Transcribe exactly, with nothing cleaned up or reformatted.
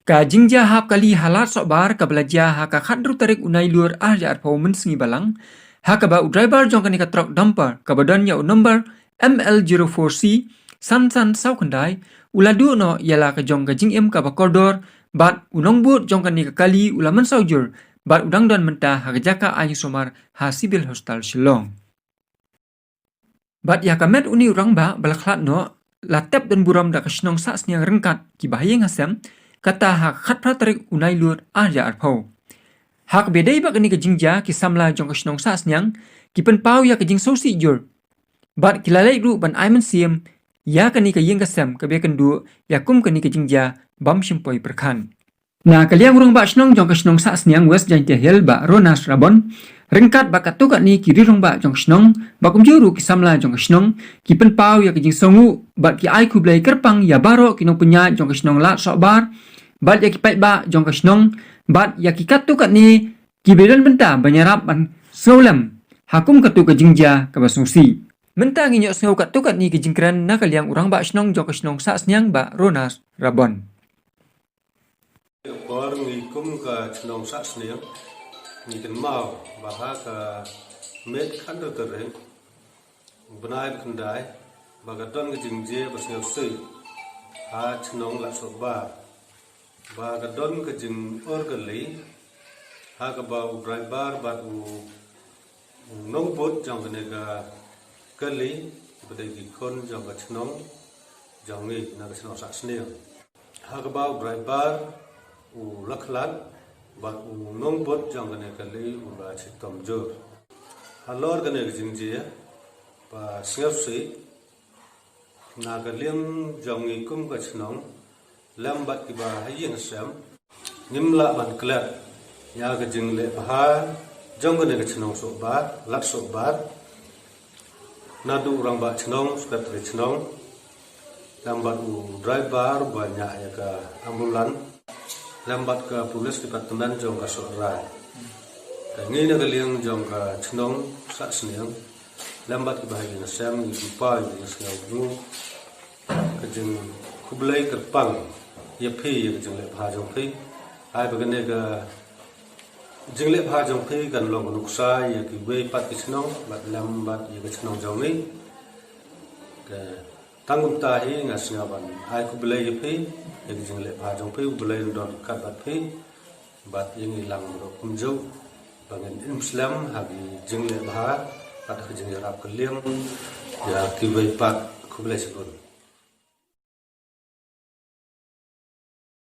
Ka jingjia hap kali ha Ladsohbar kaba la jia ha ka khathynriew tarik u Nailur arhajar arphew mynsngi balang, ha kaba u driver jong kane ka trok dumper kaba don ïa u number M L zero four C san san saw khyndai u la duh noh ïa la ka jong ka jingim kaba kordor bad u nongbud jong kane ka kali u la mynsaw jur bad u dang don mynta ha ka jaka aiñ sumar ha Civil Hospital Shillong. Bad ïa ka met une u rangbah ba la khlad noh la tep don burom da ka shnong Sahsniang ryngkat kiba ha ïing ha sem, kata ha ka khatphra tarik u Nailur arhajar arphew. Ha kaba ïadei bad kane ka jingjia ki samla jong ka shnong Sahsniang ki pynpaw ïa ka jingsngewsih jur bad ki la leit ruh ban ai mynsiem ïa kane ka ïing ka sem kaba ïakynduh ïa kum kane ka jingjia bym shym poi pyrkhat. Na ka liang u rangbah shnong jong ka shnong Sahsniang West Jaintia Hills Bah Ronas Rabon ryngkat bad katto katne ki rangbah jong ka shnong bad kumjuh ruh ki samla jong ka shnong ki pynpaw ïa ka jingsngewnguh bad ki ai khublei kyrpang ïa baroh ki nongpynïaid jong ka shnong Ladsohbar bad ïa ki paidbah jong ka shnong bad ïa ki katto katne kiba don bynta ban ïarap ban sngewlem ha kum katto ka jingjia kaba sngewsih. Mynta ngin ïohsngew katto katne ka jingkren na ka liang u rangbah shnong jong ka shnong Sahsniang Bah Ronas Rabon. Por ngi kum ka shnong Sahsniang ngi kynmaw ba ha ka met khathynriew tarik u bnai ba khyndai ba ka don ka jingjia ba sngewsih ha shnong Ladsohbar ba ka don ka jingor kali ha kaba u driver bad u nongbud jong kane ka kali ba dei ki khun jong ka shnong jong ngi na ka shnong Sahsniang. Ha kaba u driver u la khlad bad u nongbud jong kane ka kali u la shitom jur. Halor kane ka jingjia ba sngewsih na ka liang jong ngi kum ka shnong lem bad kiba ha ïing ha sem ngim lah ban klet ïa ka jingleh bha jong kane ka shnong Sohbar, Ladsohbar. Naduh u rangbah shnong, secretary shnong, lem bad u driver ba ñiah ïa ka ambulance, lem bad ka police department jong ka Sohrai. Te ngi na ka liang jong ka shnong Sahsniang lem bad kiba ha ïing ha sem ngi pynpaw ïa ka jingsngewnguh, ka jingkhublei kyrpang ïa phi ïa ka jingleh bha jong phi. Ai ba kane ka jingleh bha jong phi kan long ka nuksa ïa kiwei pat ki shnong bad lem bad ïa ka shnong jong ngi. Te tang kumta hi nga sngewbha ban ai khublei ïa phi ïa ka jingleh bha jong phi, U Blei un don ryngkat bad phi bad ïa ngi lang baroh kumjuh ba ngin im slem ha ki jingleh bha bad ha ka jingïarap ka liang ïa kiwei pat. Khublei shibun.